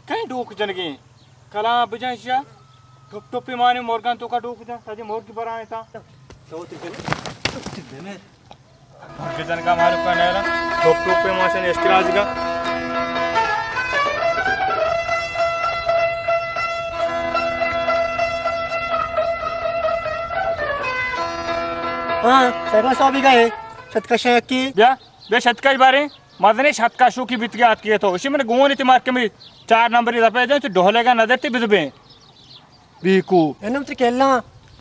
کئے ڈوک جنگیں؟ کلام بجن شیا۔ ٹپ ٹپی مانی مرگان توکا ڈوک جن۔ سجے مرگ برائیں تا۔ تو تی بمر۔ تو تی بمر۔ مرگ جنگا مالو کا نیرا۔ ٹپ ٹپی ماشن اشتراج گا۔ ہاں، سیبا صاحب ہی گئے۔ شتکش ہے کی؟ بیا، بیا شتکش بارے۔ مزنیں شتکشوکی بیتگے آتکگے تو۔ اشی من گون تی مارکمی چار نمبری دپے دیں تو ڈولے گا نظر تی بزبیں۔ بیکو۔ انم تر کلا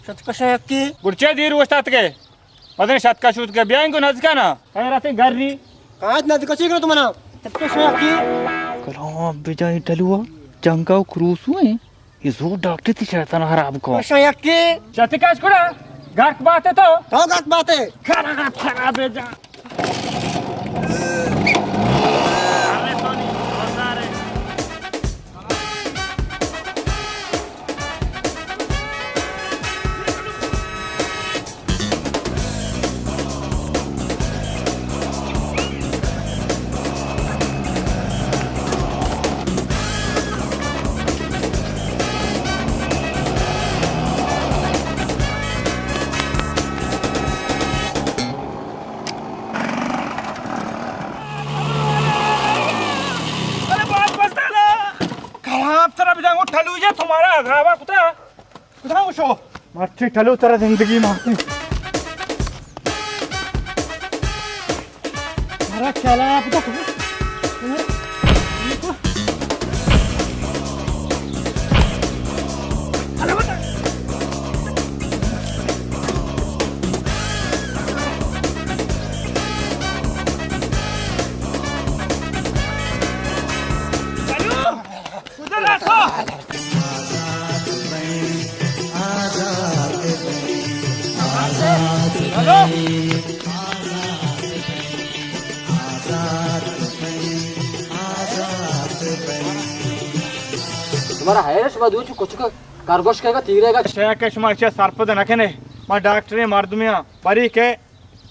شتکش ہے کی؟ گڑ چے دیر وشتاتگے؟ مزنیں شتکشوتگے بیائیں گو نزکا نا۔ خیراتیں گری۔ کاج نزکا چی کرو تو منا؟ شتکش ہے کی؟ کلام بجائیں ٹلوا جنگا و کروسو ہیں۔ یہ زور ڈاکٹر تی شیطان خراب کو۔ اشا یکی۔ شتکش کڑا؟ گرک باتے تو؟ تو گرک باتے؟ خراب، خراب ہے جان۔ ارے بات بس دادا۔ خراب ترا بجانگو ٹلو جا تمہارا عذابا کتا۔ کجا شو؟ مرچی ٹلو ترا زندگی ماتی۔ ترا چلا بتا۔ شمارا حیرش با دوچ کچک کرگوش کئے گا تیرے گا۔ شے کہ شما چے سرپد نہ کنے، ما ڈاکٹریں مردمے آں، بری کہ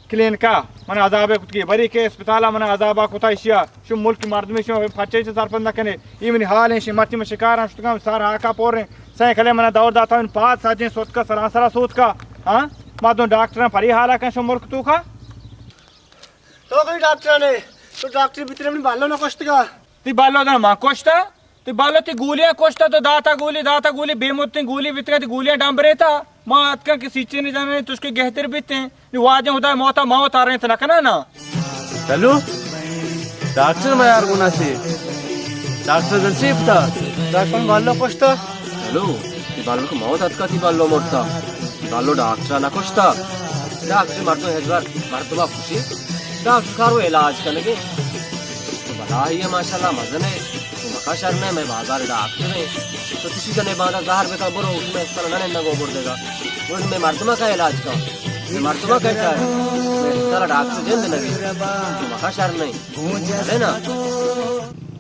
کلینکا من عذابے کتگی، بری کہ اسپتالا من عذابا کتا اشیا۔ شو ملک مردمے شو پچے چے سرپد نہ کنے۔ ای منی حال ہیں شی مرچی من شکاراں شتگاں سر ہاکا پوریں۔ سائیں کلے من دور داتا من پاد ساجیں سوتکا سرانسرا سوتکا۔ ہاں؟ ما دو ڈاکٹراں پری حالا کن شو ملک توکا۔ تو کوئی ڈاکٹر نے؟ تو ڈاکٹر بیترے منی بالو نہ کشتگا۔ تی بالو دن ما کشتا؟ تی بالو تی گولیاں کشتا تو داتا گولی، داتا گولی، بے مدتیں گولی بیتگا تی گولیاں ڈمبریتا۔ ما اتکاں کہ سیچے نی جانے تشکے گہتر بیتیں۔ نی واجہ خدا موتا ما وتا رہت نہ کنا نا۔ چلو، ڈاکٹر میار گنا سے۔ ڈاکٹر دل سے پتا۔ ڈاکٹر بالو کشتا۔ چلو، تی بالو کو موت اتکا تی بالو مرتا۔ تی بالو ڈاکٹر نہ کشتا۔ ڈاکٹر مردم ہزار مردم کشی۔ ڈاکٹر کارو علاج کنگے۔ تو بلاہی ہے ماشاءاللہ مزنے۔ تو مکا شر نہ، میں بازار ڈاکٹر ہیں۔ تو کسی جنے باندا ظاہر بکا برو، اس میں اس طرح نہ نہ گو بر دے گا۔ وہ میں مردمہ کا علاج کا۔ میں مردمہ کا چاہے۔ میں اس طرح ڈاکٹر جند نہ گئی۔ تو مکا شر نہیں۔ ہے نا؟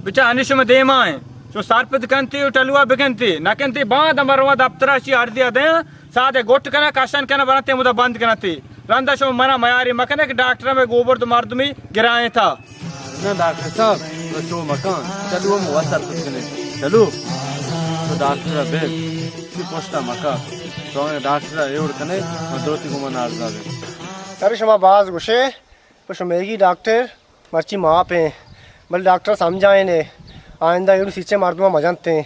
بچا ہنی شما دیما ہیں۔ شو سرپد کنتی و ٹلوا بکنتی۔ نہ کنتی باند مروا دفترا شی عرضی دیں۔ سادے گٹ کنا، کشن کنا، برنتے مدا بند کنتی۔ رندا شما منا میاری مکنے کہ ڈاکٹر میں گوبرد مردمی گرائیں تھا۔ نہ ڈاکٹر صاحب، تو چو مکان، چلو ہم وسر کت کنے۔ چلو، تو ڈاکٹر بے، سی پوسٹا مکا۔ تو ہمیں ڈاکٹر ایوڑ کنے، ہم دوتی گمان آرزا بے۔ ارے شما باز گوشے، پر شمیگی ڈاکٹر مرچی ماپ ہیں، بلے ڈاکٹر سمجھائیں نے، آئندہ ایڑو سیچے مردمہ مجنت ہیں۔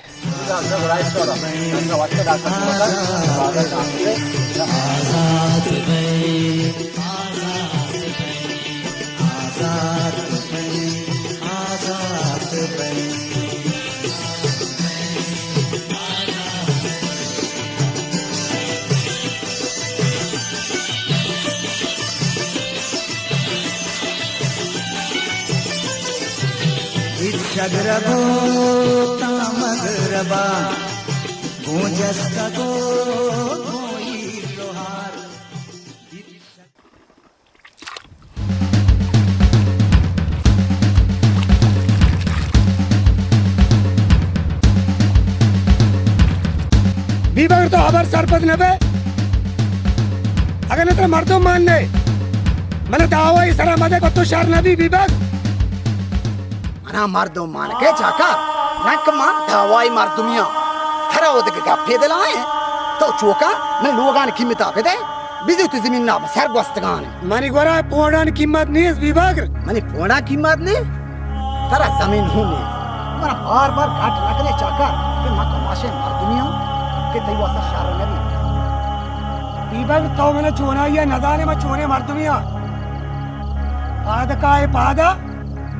اچ شگربو تاں مگربا، گوں جستگو گوں ایلوہار۔ بیبگر تو ہبر سرپد نہ بے۔ اگر نہ ترا مردم مان نے، من دعوائی سرا مدے کو تو شر نہ بی بیبگ۔ منا مردم مان کے چاکا۔ نک ما دعوای مردمیاں، ترا و دگہ گپے دل آئیں؟ تو چوکا من لوگان قیمتا بدے، بزی تو زمین نام سر گوستگان۔ منی گورا پونڈان قیمت نیست بیبگر۔ منی پونڈان قیمت نے؟ ترا زمین ہوں نے۔ منا بار بار گٹ نکنے چاکر کہ ما کماشیں مردمیاں کہ تئی واسطہ شر نبی۔ بیبگر تو منا چونائی ندانے، ما چونے مردمیاں۔ پاد کائے پادا،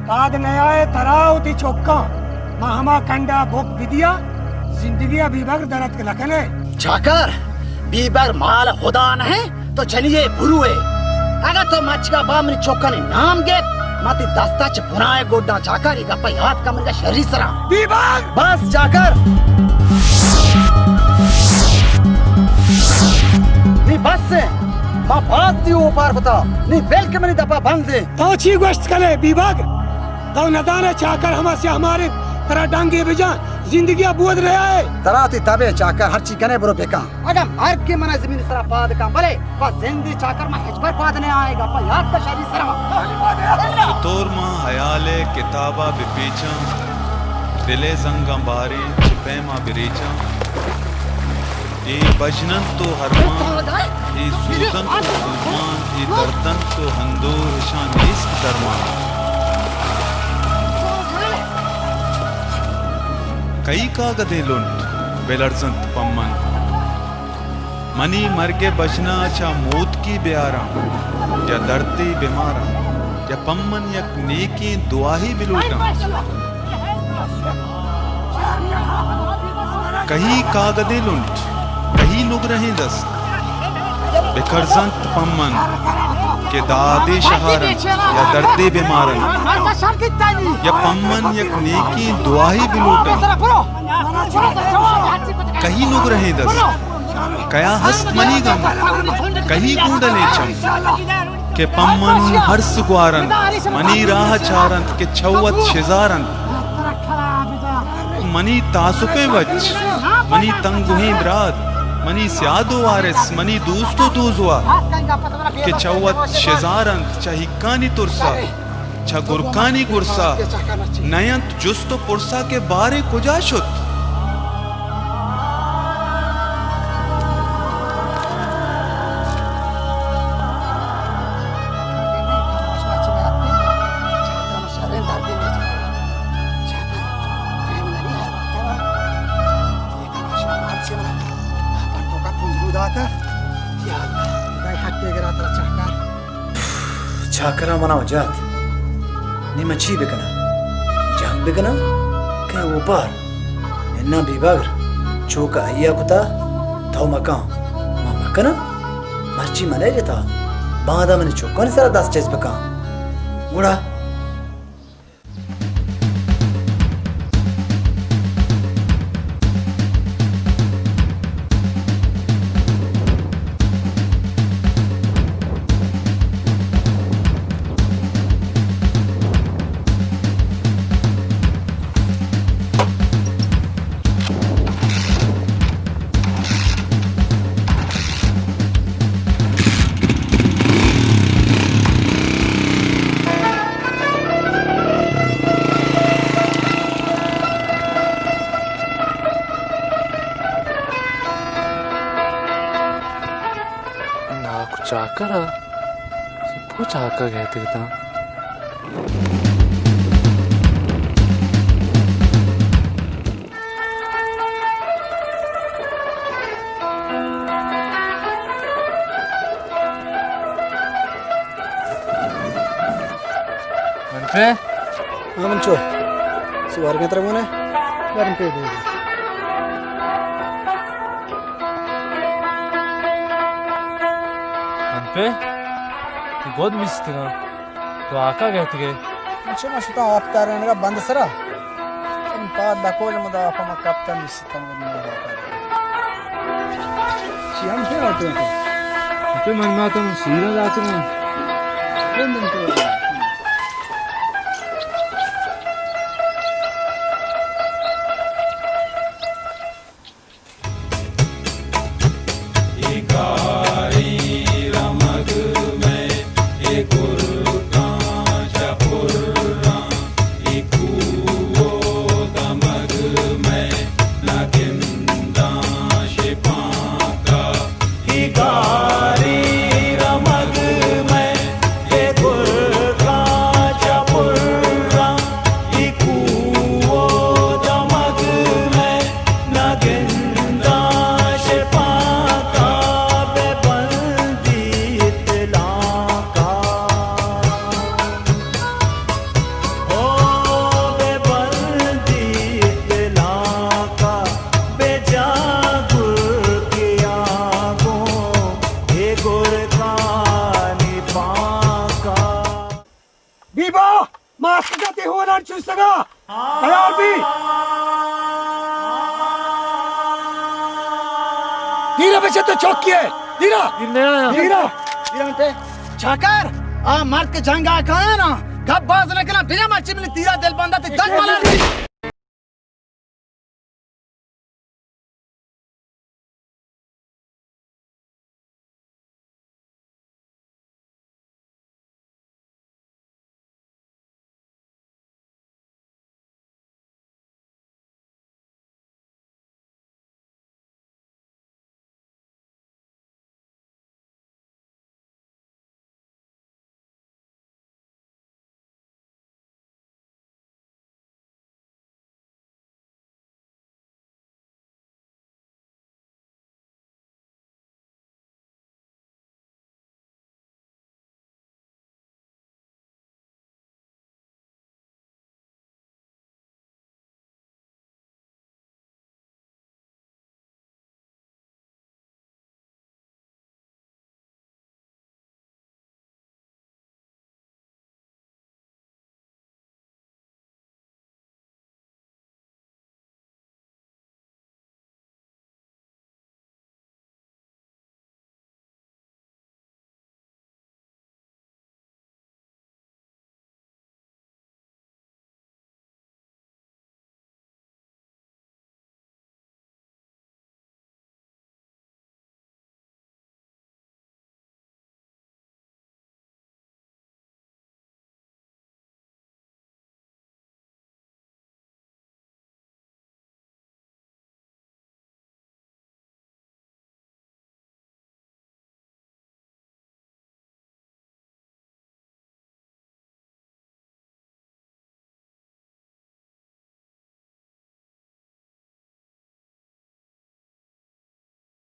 پاد نیائے ترا و تی چکاں، ما ہما کنڈا بک بدیا، زندگی ء بیبگر درت نہ کنے۔ چاکر، بیبگر مال خدا نہ ہے، تو چنی ہے برو ہے۔ اگر تو مچکا با منی چکانی نام گیت، ما تی دستا چہ بنائے گڈاں۔ چاکر، یہ گپا یاد کا منگا شری سرا۔ بیبگر! بس چاکر! نی بس ہے، ما باز تی اوپار کتا، نی بلکہ منی دپا بند ہے۔ تو چی گوشت کنے بیبگر؟ تو ندانے چاکر ہما سیاہ مارے ترا ڈنگے بجان، زندگی ء بود رہائے۔ ترا تی تبے چاکر ہرچی کنے برو بکن۔ اگاں مرگ کے منا زمین سرا پاد کن، بلے پا زندے چاکر ما ہچبر پاد نہ آئے گا، پا یاد کا شری سرا۔ چطور ما حیال کتابا بپیچاں، دل زنگاں باریں چہ پیما بریچاں۔ اے بژن انت و ہرمان، اے سوز انت و سوزمان، اے درد انت و ہندور، اشاں نیست درمان۔ کئی کاگدے لنٹ بلرزنت پمن، منی مرگ بژنا چہ موتکی بیاراں، یا دردے بماراں، یا پمن یک نیکیں دعاہے بلوٹاں۔ کہی کاگدے لنٹ، کہی نگرہیں دست، بکرزنت پمن کہ دادے شہارنت یا دردے بمارنت، یا پمن یک نیکیں دعاہے بلوٹنت۔ کہی نگرہیں دست، کیا ہست منی گم، کہی گونڈلیں چم۔ کہ پمن ہرس گوارنت، منی راہ چارنت کہ چہ وت شزارنت۔ منی تاسپیں وچ، منی تنگوہیں برات، منی سیاد و وارث، منی دوست و دوزواہ کہ چہ وت شزارنت، چہ ہیکانی ترسا، چہ گرکانی گرسا، نینت جست و پرسا کہ باریں کجا شت؟ چاکراں منا جات۔ نی من چی بکناں؟ جنگ بکناں؟ کئے اوپار؟ اناں بیبگر، چو کہ آئی ء کتا، تو مکن۔ من مکناں؟ مرچی من ء جتا، باندا منی چکانی سرا دست چست بکن۔ گڑا ناکو چاکر ء، چہ پوچ آکگ ء اتکگ اتاں۔ من پہ؟ ہاں، من چو۔ سوارگیں ترا گونے؟ برن پہ دے۔ من پہ؟ تو گود میستگاں۔ تو آکا گہتگے؟ من چہ ما شتاں آپ تارینگا بند سرا۔ من پاد لکوج مدا آپ ما کپتن نیستم۔ چی ہم پہ آتو تو؟ تو من ما تم سیرا داتو۔ بندن تو۔ بیبا، ماسکا تی ہونان چوسگا۔ تیار بی۔ دیرا بچے تو چوکی ہے۔ دیرا۔ دیر نہ آیا۔ دیرا۔ دیرا من پہ۔ چاکر، آ مرد کہ جنگ آ کایا نا، گپ باز نہ کنا، بیا مرچی منی تیرا دل بندا تے دل مالا۔